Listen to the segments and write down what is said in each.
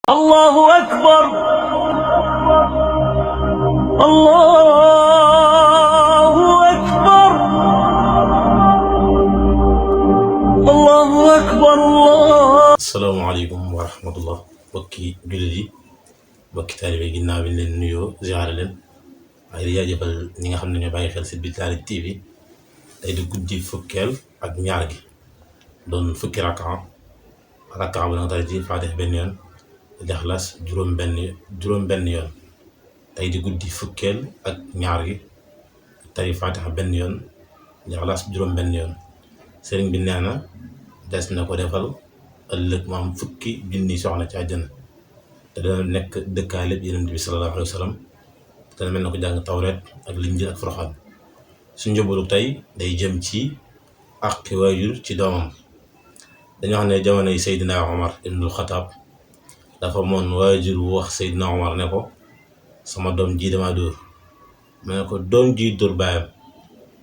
الله أكبر الله أكبر الله أكبر الله. asalaamaaleykum wa rahmatullah bokki jullit yi bokki taalibe yi ginnaaw bi leen nuyoo ziyaare leen waaye di jaajëfal ñi nga xam ne ñoo bàyyi xel si Bichri TV tey di guddi fukkeel ak ñaar gi doon fukki rakaa bu nag tey ci Faatiha benn yoon Ixlaas juróom benn yoon tey di guddi fukkeel ak ñaar gi tey Faatiha benn yoon Ixlaas juróom benn yoon sëriñ bi nee na des na ko defal ëllëg mu am fukki junni soxna ci àjjana te dana nekk dëkkaale bi Yonent bi sallallahu alayhi wa sallam te dana mel na ko jàng Tawreet ak Linjiil ak Furqaan. suñu njëbalu tey day jëm ci àqi waajur ci doomam. dañoo xam ne jamono yi Seydina Omar ibnul Xataab dafa moon waajur wu wax Seydina Omar ne ko sama doom ji dama dóor mu ne ko doom ji dóor baayam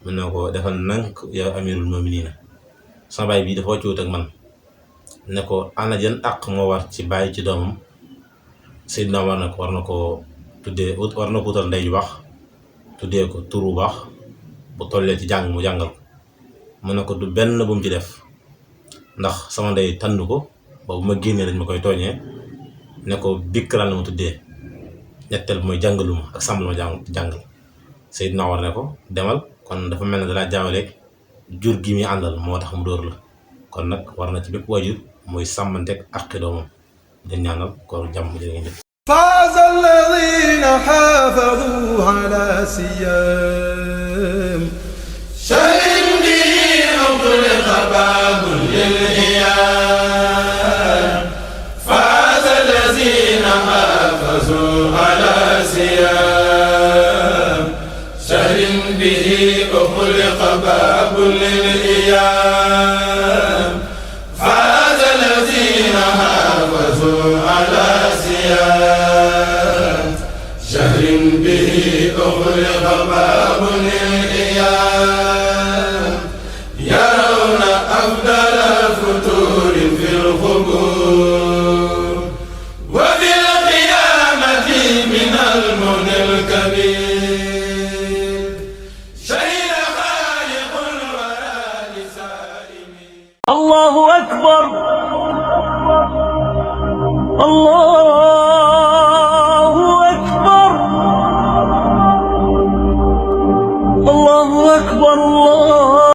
mu ne ko defal nank yow amirul muminina sama baay bii dafa wàccuwut ak man ne ko ana jan àq moo war ci bàyyi ci doomam. Seydina Omar ne ko war na ko wutal ndey ju baax tuddee ko tur bu baax bu tollee ci jàng mu jàngal ko mu ne ko du benn bu mu ci def ndax sama ndey tànn ko ba bu ma génnee dañ ma koy tooñee ne ko bikkaraan la ma tuddee ñetteel mooy jàngaluma ak sàmm la ma jàngal. Seydina Omar ne ko demal kon dafa mel ne dalaa jaawaleeg jur gi muy àndal moo tax mu dóor la kon nag war na ci bépp waajur mooy sàmmanteeg àqi doomam di ñaanal koor jàmm jërë ngeen jëf. فاز الذين حافظوا على سيام شهد به أطلق باب للإيام فاز الذين حافظوا على سيام شهد به أطلق باب للإيام فاز الذين حافظوا على شهر به أغلق باب الإيام يرون أفضل الفتور في القبور وفي القيامة من المنى الكبير شهد خالق الورى لسائمين. الله أكبر الله